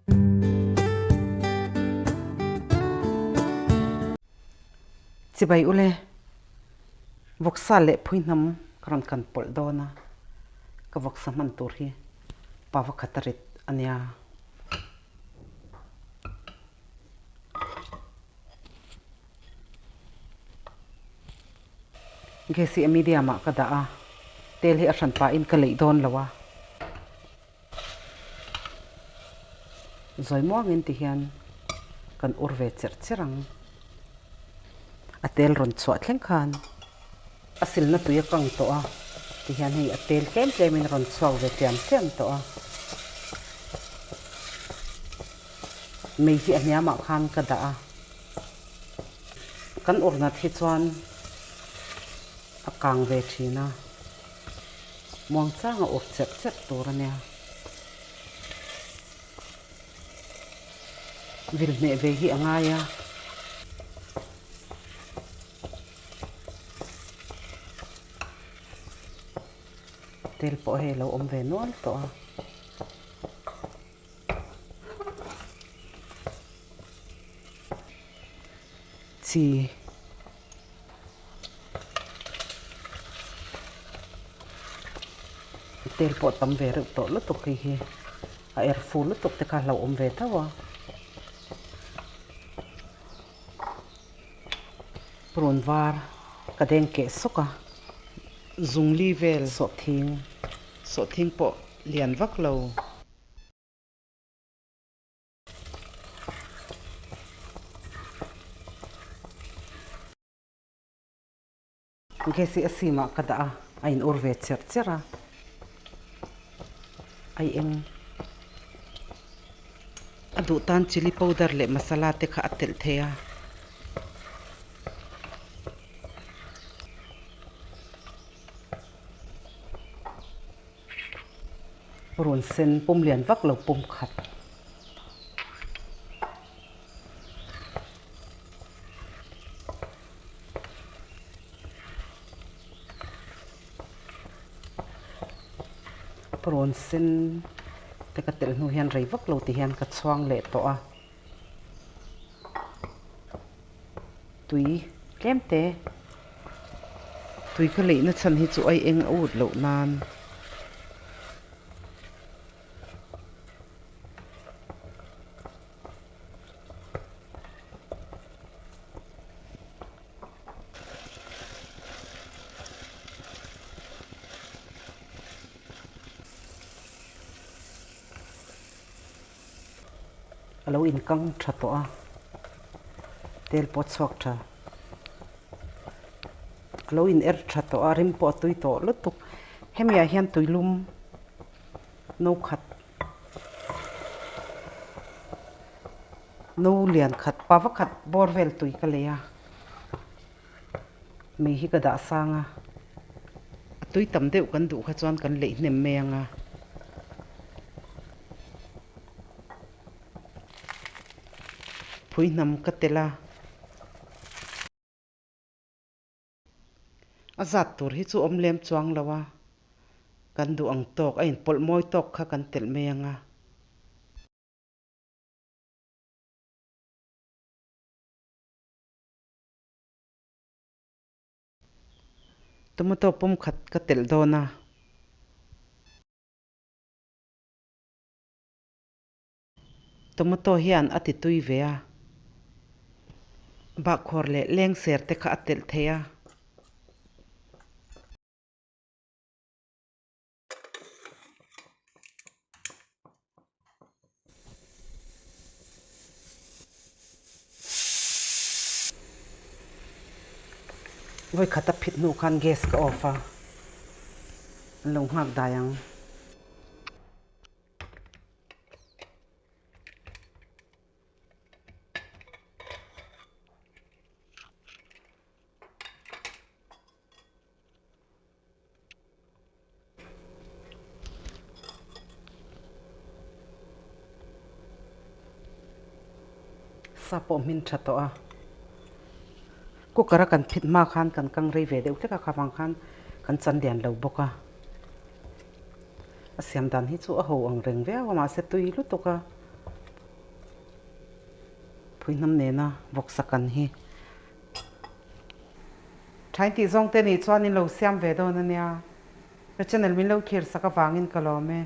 Chibai ule, vawksa leh phuihnam ka rawn kan pawlh dawn a, ka vawksa hman tur hi pa vakhat a rit a nia. Gas hi a medium ah ka dah a, tel hi a hran pahin ka leih dawn lo a. Zawi muangin ti hian kan ur ve cherh cherh ang. A tel rawn chhuah thleng khan a silna tui a kang tawh a, ti hian hei a tel tlem tlemin a rawn chhuak ve tiam tiam tawh a. Mei hi a hniamah khan ka dah a, kan ur nat hi chuan a kang ve thin a. Muangchang a ur cherh cherh tur a nia. Vil hneh ve hi a ngai a. Tel pawh hei a lo awm ve nual tawh a. Chi. Tel pawh tam ve reuh tawh lutuk hei hi a er fu lutuk te kha a hlauhawm ve tho a. Purun var ka deng keh sawk a, zungli vel sawhthing sawhthing pawh lian vak lo. Gas hi a sim ah ka dah a, a in ur ve cherh cherh a, ai eng a duh tan chilli powder leh masala te kha a telh thei a. Rawn sen pum lian vak lo pum khat. Rawn sen te ka telh hnu hian rei vak lo ti hian ka chhuang leh tawh a. Tui tlem te. Tui ka leihna chhan hi chu ai eng a ut loh nan. A lo inkang tha tawh a, tel pawh a chhuak tha. A lo in er tha tawh a, rim pawh a tui tawh lutuk. Hemi ah hian tuilum no khat, no lian khat, pa vakhat bawr vel tui ka lei a, mei hi ka dah sang a, a tui tam deuh kan duh kha chuan kan leih hnem mai ang a. Phui hnam ka tel a. A zat tur hi chu awm lem chuang lo a, kan duh ang tawk a inpawlh mawi tawk kha kan telh mai ang a. Tomato pum khat ka telh dawn a. Tomato hian a ti tui ve a, bahkhawr leh lengser te kha a telh thei a. Vawikhat a phit hnu khan gas ka off a, an lo nghak dai ang. Sa pawh hmin tha tawh a, cooker a kan phit hma khan kan kang rei ve deuh hlek a, kha vang khan kan chan lian lo bawk a. A siam dan hi chu a ho ang reng viau a mahse tui lutuk a. Phuihnam nena vawksa kan hi. Thain tih zawng te nih chuan in lo siam ve dawn a nia. Ka channel min lo thlir sak avangin ka lawm e.